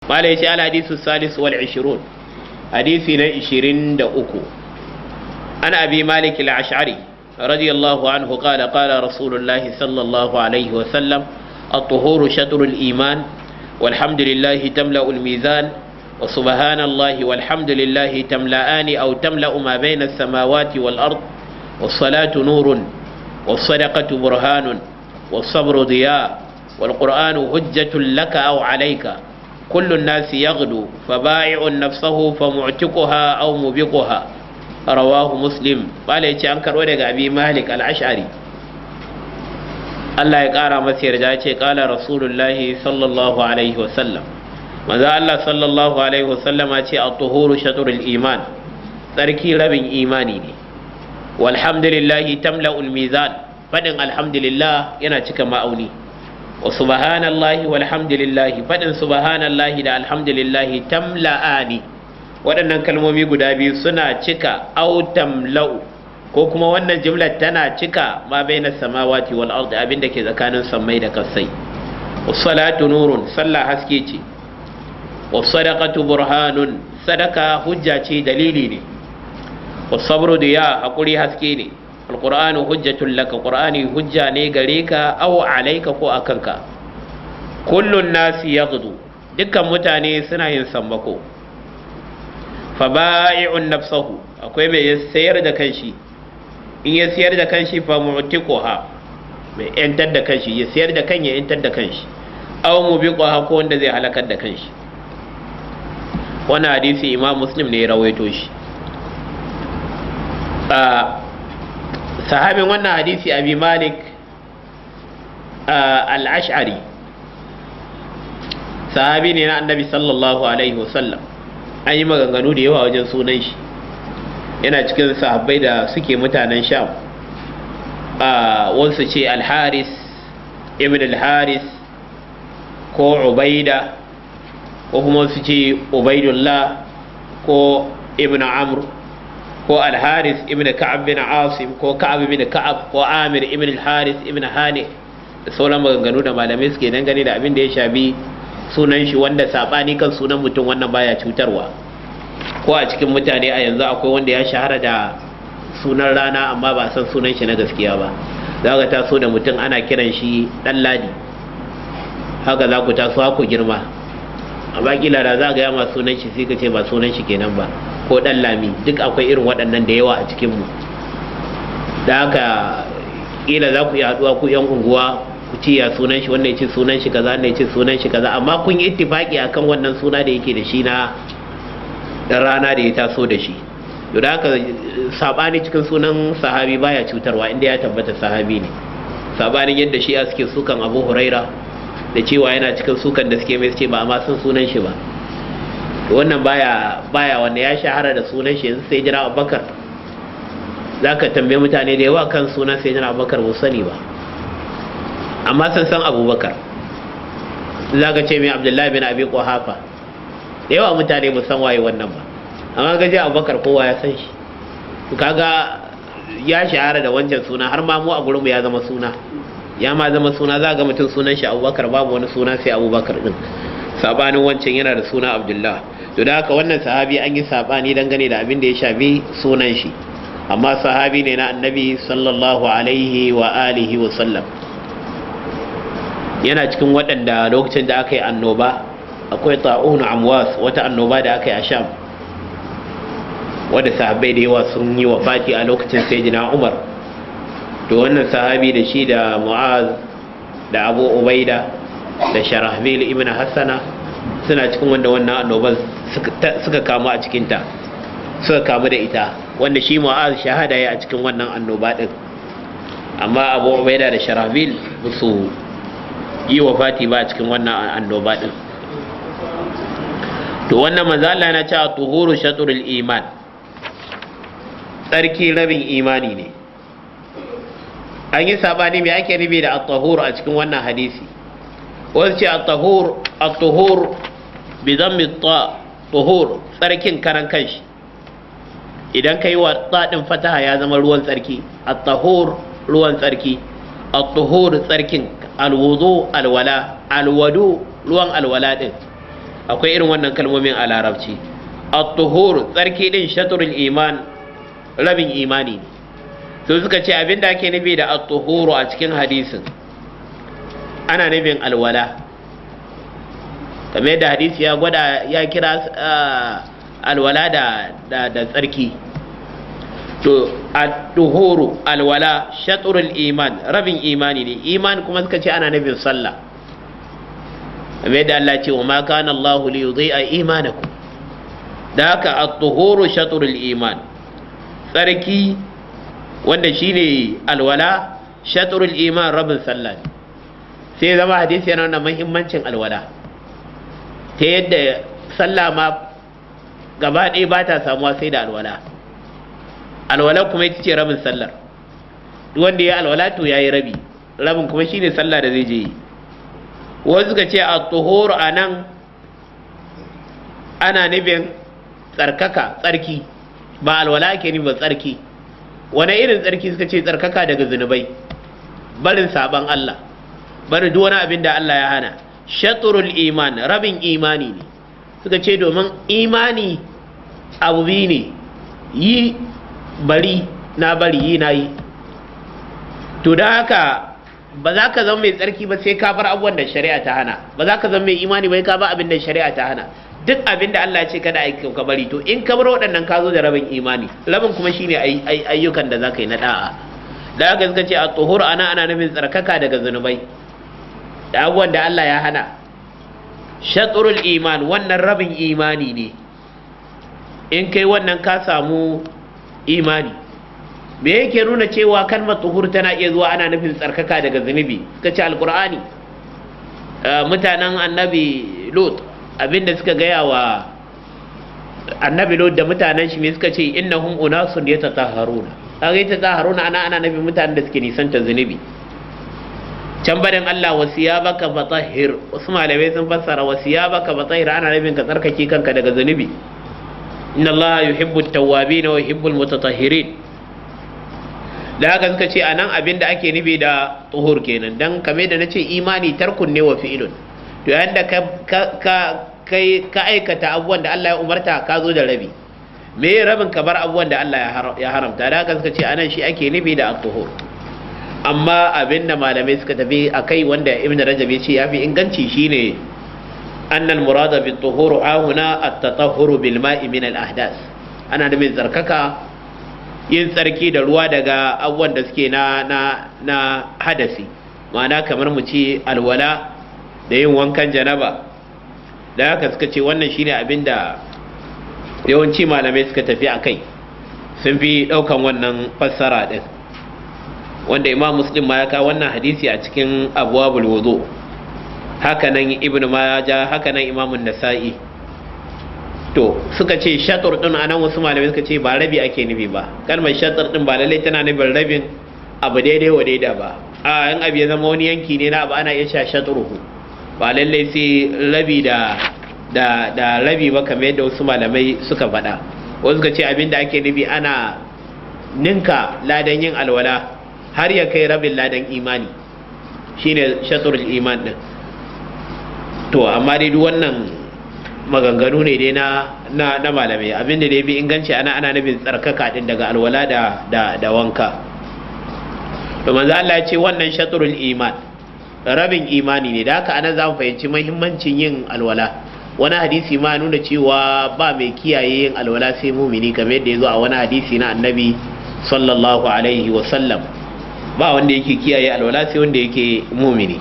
Mala yace al hadisu salis wal 20, hadisi na 23, ana Abi Malik al-Ash'ari radiyallahu anhu qala qala Rasulullahi sallallahu alaihi wa sallam: at-tuhuru shatrul iman, walhamdulillahi tamla'u al-mizan, wa subhanallahi walhamdulillahi tamla'ani aw tamla'u ma bayna as-samawati wal ard, was-salatu nurun, was-sadaqatu burhanun, was-sabru diya, wal-Qur'anu hujjatun laka aw alayka. كل الناس يغدو فبائع نفسه فمعتقها أو مبقها. رواه مسلم. قال yace an karɓo daga Abi Malik al-Ash'ari, Allah ya ƙara masa yarda, ya ce ƙala Rasulullahi sallallahu alaihi wasallam, manzo Allah sallallahu alaihi wasallam ya ce: at-tuhuru shatrul iman, tsarki rabin imani ne. Walhamdulillahi tamla'ul mizan, fadin alhamdulillah yana cika ma'auni. Wa subhanallahi walhamdulillahi, fadin subhanallahi da alhamdulillahi, tamla'ani, waɗannan kalmomi guda biyu suna cika, au tamla'u, ko kuma wannan jimlar tana cika, ma baina samawati wal ardi, abin da ke tsakanin sammai da kasai. Wassalatu nurun, sallah haske ce. Wassadaqatu burhanun, sadaka hujja ce, dalili ne. Wasabru diya, hakuri haske ne. Alqur'anu hujjatul laka, Qur'ani hujja ne gare ka, aw alayka, ko akanka. Kullun nasi yaghdu, dukkan mutane suna yin sammako. Fa ba'i'un nafsahu, akwai mai sayar da kanshi, in ya siyar da kanshi, fa mu'tiquha, mai yantar da kanshi, ya siyar da kan ya yantar da kanshi, aw mubiquha, ko wanda zai halakar da kanshi. Wannan hadisi Imam Muslim ne ya rawaito shi. Sahabin wannan hadisi Abi Malik al-Ash'ari sahabi ne na Annabi sallallahu alaihi wasallam. An yi maganganu da yawa wajen sunan shi. Yana cikin sahabbai da suke mutanen Sham. Wasu ce Al-Haris ibn Al-Haris ko Ubaida, ko kuma su ce Ubaidullah ko ibn Amr ko Al-Haris ibn Ka'ab bin Asim ko Ka'ab ibn Ka'ab ko Amir ibn Al-Haris ibn Hani, da sauran maganganu da malamai suke dangane da abin da ya shafi sunan shi, wanda sabani kan sunan mutum wannan baya cutarwa. Ko a cikin mutane a yanzu akwai wanda ya shahara da sunan rana amma ba san sunan shi na gaskiya ba. Za ka taso da mutum ana kiran shi Dan Ladi, haka za ku taso ku girma, amma kila da za ga yama sunan shi sai ka ce ba sunan shi kenan ba, ko Dan Lami. Duk akwai irin waɗannan da yawa a cikin mu. Da haka kila za ku iya haɗuwa ku yan unguwa ku ce ya sunan shi, wannan ya ce sunan shi kaza, wannan ya ce sunan shi kaza, amma kun yi ittifaki akan wannan suna da yake da shi na rana da ya taso da shi. To da haka sabani cikin sunan sahabi baya cutarwa inda ya tabbata sahabi ne. Sabanin yadda shi suke sukan Abu Huraira da cewa yana cikin sukan da suke mai, ce ba amma san sunan shi ba. To wannan baya wanda ya shahara da sunan shi. Yanzu sai jira Abubakar, zaka tambaye mutane da yawa kan sunan sai jira Abubakar, ba sani ba, amma sun san Abubakar. Zaka ce mai Abdullahi bin Abi Quhafa, da yawa mutane ba san waye wannan ba, amma ga ji Abubakar kowa ya san shi. To kaga ya shahara da wancan suna, har ma mu a gurinmu ya zama suna, ya ma zama suna. Za ga mutum sunan shi Abubakar, babu wani suna sai Abubakar din, sabanin wancan yana da suna Abdullah. To da haka wannan sahabi an yi sabani dangane da abin da ya shafi sunan shi, amma sahabi ne na Annabi sallallahu alaihi wa alihi wa sallam. Yana cikin waɗanda lokacin da aka yi annoba, akwai ta'un Amwas, wata annoba da aka yi a Sham wadda sahabbai da yawa sun yi wafati a lokacin Sayyidina Umar. To wannan sahabi da shi da Mu'az da Abu Ubaida da Sharahbil ibn Hassana suna cikin wanda wannan annoban suka kamu a cikinta, suka kamu da ita, wanda shi Mu'az shahada ya a cikin wannan annoba din, amma Abu Ubaida da Sharahbil ba su yi wafati ba a cikin wannan annoba din. To wannan manzo Allah yana cewa tuhuru shatrul iman, tsarki rabin imani ne. An yi sabani me ake nufi da at-tahur a cikin wannan hadisi. Wasu ce at-tahur, at-tuhur bi dhammi ta, tuhur tsarkin karan kanshi, idan kai wa ta din fataha ya zama ruwan tsarki. At-tahur ruwan tsarki, at-tuhur tsarkin, al-wudu alwala, alwadu ruwan alwala din. Akwai irin wannan kalmomin a Larabci. At-tuhur, tsarki din, shatrul iman, rabin imani ne. To suka ce abinda ake nufi da at-tuhuru a cikin hadisin ana nufin alwala, kamar yadda hadisi ya gwada ya kira alwala da tsarki. To at-tuhuru, alwala, shatrul iman, rabin imani ne. Iman kuma suka ce ana nufin sallah, kamar yadda Allah ce: "Wa ma kana Allahu li yudhi'a imanakum." Da haka at-tuhuru shatrul iman, tsarki wanda shine alwala, shatrul iman, rabin sallah ne. Sai zama hadisi yana nuna muhimmancin alwala, ta yadda sallah ma gaba ɗaya ba ta samuwa sai da alwala. Alwala kuma ita ce rabin sallar. Duk wanda ya alwala to yayi rabi, rabin kuma shine sallah da zai je yi. Wasu suka ce at-tuhur anan ana nufin tsarkaka, tsarki, ba alwala ake nufi ba, tsarki. Wani irin tsarki? Suka ce tsarkaka daga zunubai, barin saban Allah, barin duk wani abin da Allah ya hana. Shatrul iman, rabin imani ne. Suka ce domin imani abu biyu ne: yi, bari, na bari, yi, na yi. To da haka ba za ka zama mai tsarki ba sai ka bar abubuwan da shari'a ta hana. Ba za ka zama mai imani ba ka bar abin da shari'a ta hana. Duk abin da Allah ya ce kada a ka bari. To in ka bar waɗannan, ka zo da rabin imani. Rabin kuma shine ayyukan da za ka yi na da'a. Da haka suka ce at-tuhur ana nufin tsarkaka daga zunubai da abubuwan da Allah ya hana. Shatrul iman, wannan rabin imani ne. In kai wannan, ka samu imani. Me yake nuna cewa kalmar tuhur tana iya zuwa ana nufin tsarkaka daga zunubi? Suka ce Alkur'ani, mutanen Annabi Lot, abinda suka gaya wa Annabi Lot da mutanen shi, me suka ce? "Innahum unasun yatatahharuna." Kaga yatatahharuna ana nufin mutanen da suke nisanta zunubi. Can barin Allah "wa siyabaka fatahhir", wasu malamai sun fassara "wa siyabaka fatahhir" ana nufin ka tsarkake kanka daga zunubi. "Inna Allah yuhibbu at-tawwabin wa yuhibbu al-mutatahhirin." Da haka suka ce anan abin da ake nufi da tuhur kenan. Dan kame da nace, imani tarkun ne wa fi'ilun. To yayin da ka kai ka aikata abubuwan da Allah ya umarta, ka zo da rabi. Me rabin? Ka bar abubuwan da Allah ya haramta. Da haka suka ce anan shi ake nufi da at-tuhur. Amma abin da malamai suka tafi akai, wanda Ibn Rajab ya ce ya fi inganci, shine annal murada bit tuhur hahuna at-tatahhur bil ma'i min al ahdas. Ana da mai tsarkaka, yin tsarki da ruwa daga abubuwan da suke na hadasi, ma'ana kamar mu ce alwala da yin wankan janaba. Da haka suka ce wannan shine abin da yawanci malamai suka tafi a kai, sun fi ɗaukan wannan fassara ɗin, wanda Imam Muslim ma ya kawo wannan hadisi a cikin abwabul wudu, haka nan Ibnu Majah, haka nan Imam Nasa'i. To suka ce shatr din anan, wasu malamai suka ce ba rabi ake nufi ba. Kalmar shatr din ba lallai tana nufin rabin abu daidai wa daida ba. A in abu ya zama wani yanki ne na abu, ana iya sha shatruhu, ba lallai sai rabi da rabi ba, kamar yadda wasu malamai suka faɗa. Wasu suka ce abin da ake nufi, ana ninka ladan yin alwala har ya kai rabin ladan imani, shine shatrul iman din. To amma dai duk wannan maganganu ne dai na malamai. Abin da dai bi inganci, ana nufin tsarkaka din daga alwala da wanka. To manzo Allah ya ce wannan shatrul iman, rabin imani ne. Da haka anan za mu fahimci muhimmancin yin alwala. Wani hadisi ma nuna cewa ba mai kiyaye yin alwala sai mumini, kamar yadda ya zo a wani hadisi na Annabi sallallahu alaihi wasallam, ba wanda yake kiyaye alwala sai wanda yake mumini.